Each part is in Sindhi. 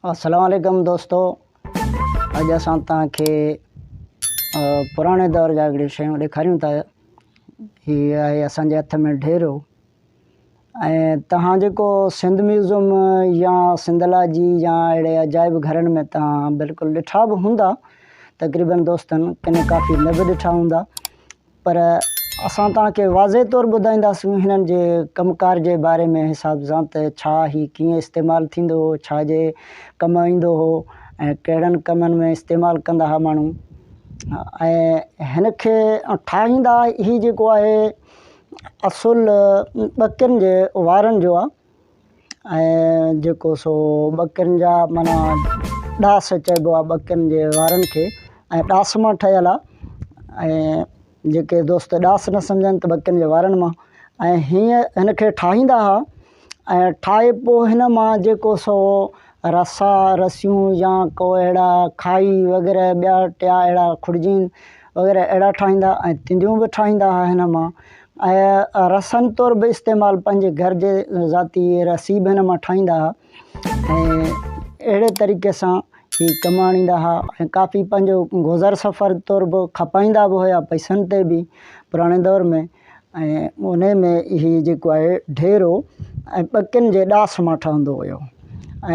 السلام عليڪم دوستو اڄ اسان توهان کي پراڻي دور جا هڪڙيون شيون ڏيکاريون ٿا هي آهي اسان جي هٿ ۾ ڍيرو ۽ توهان جيڪو سنڌ ميوزم يا سنڌالاجي يا اهڙي عجائب گهرن ۾ توهان بلڪل ڏٺا به هوندا تقريبن دوستن ڪن ڪافي نه به ڏٺا هوندا پر اسان توهان کي واضح طور ٻڌائينداسون هنن جي ڪم ڪار جي باري ۾ حساب سان ته ڇا هي ڪيئن استعمال ٿيندو هو، ڇا جي ڪم ايندو هو ۽ ڪهڙن ڪمن ۾ استعمال ڪندا ها ماڻهو ۽ هن کي ٺاهيندا هي جيڪو آهي اصل ٻڪرين جي وارن جو آهي. ۽ جيڪو سو ٻڪرين جا معنيٰ ڏاس چئبو آهي ٻڪرين جي وارن کي ۽ ڏاس مان ٺهيل آهي ۽ جيڪي دوست ڏاس نه سمجهن ته ٻڪرين جي وارن مان ۽ هيئن هن کي ٺاهيندا هئا ۽ ٺاهي پوء هن مان جيڪو سو رسا رسيون يا ڪو اهڙا کائي وغيره ٻيا ٽيا اهڙا کڙجين وغيره اهڙا ٺاهيندا ۽ تنديون به ٺاهيندا هئا هن مان ۽ رسن طور به استعمال پنهنجي گهر جي ذاتي رسي به هن مان ٺاهيندا هئا ۽ اهڙي طريقي سان هي ڪم آڻيندا هئا ۽ ڪافي پنهنجو گذر سفر طور به کپائيندا به هيا پئسن تي به پراڻي دور ۾ ۽ ان ۾ هي جيڪو آهي ڍيرو ۽ ٻڪين جي ڏاس مان ٺهندو هيو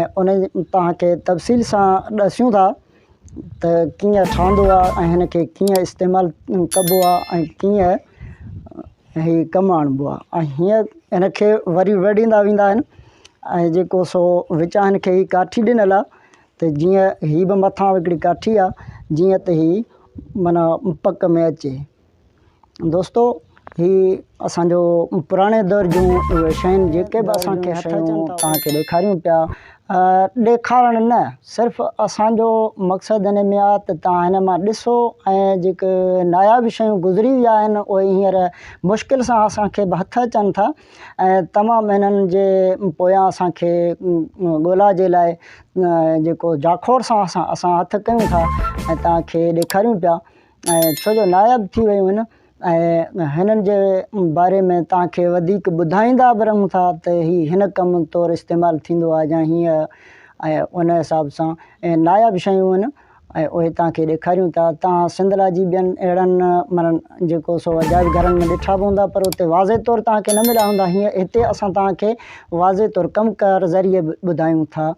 ۽ ان توهان کي تفصيل سان ڏسيون ٿا ته ڪيئن ٺهندو آهي ۽ هن کي ڪيئن استعمال ڪبو آهي ۽ ڪيئن هي ڪم آڻبو آهي ۽ هيئن هن کي وري ويڙهيندا ويندا آهن ۽ جيڪو سو وچان هن کي هي ڪاٺي ڏنل آهي ته جيئن هي به مٿان هڪڙي ڪاٺي آهي جيئن ته هي معنيٰ پڪ ۾ اچي. دوستو هي اسان جو پراڻي دور جون اهي شين جيڪي به اسان کي هٿ اچن ٿا توهان کي ڏيکاريون پيا ڏيکارڻ نه صرف اسان جو مقصد هن ۾ آهي ته توهان هن مان ڏسو ۽ جيڪي ناياب شيون گذري ويا آهن اهي هينئر مشڪل سان اسان کي به هٿ اچن ٿا ۽ تمام هنن جي پويان اسان کي ڳولا جي لاء جيڪو جاکوڙ سان اسان اسان هٿ ڪيون ٿا ۽ توهان کي ڏيکاريون پيا ۽ ڇو جو ناياب ٿي ويون آهن ۽ هنن جي باري ۾ توهان کي وڌيڪ ٻڌائيندا به رهون ٿا ته هي هن ڪم طور استعمال ٿيندو آهي يا هيئن ۽ ان حساب سان ۽ ناياب شيون آهن ۽ اهي توهان کي ڏيکاريون ٿا توهان سنڌ لاء جي ٻين اهڙن معنيٰ جيڪو سو عجائب گهرن ۾ ڏٺا به هوندا پر اتي واضح طور توهان کي نه مليا هوندا هيئن هتي اسان توهان کي واضح طور ڪم ڪار ذريعي به ٻڌايون ٿا.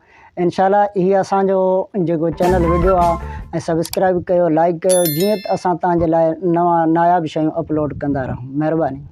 انشاء الله هي اسان جو جيڪو چينل وڊيو آ ۽ سبسڪرائب ڪيو لائڪ ڪيو جيئن ته اسان توهان جي لاء نوان ناياب شيون اپلوڊ ڪندا رهون مهرباني.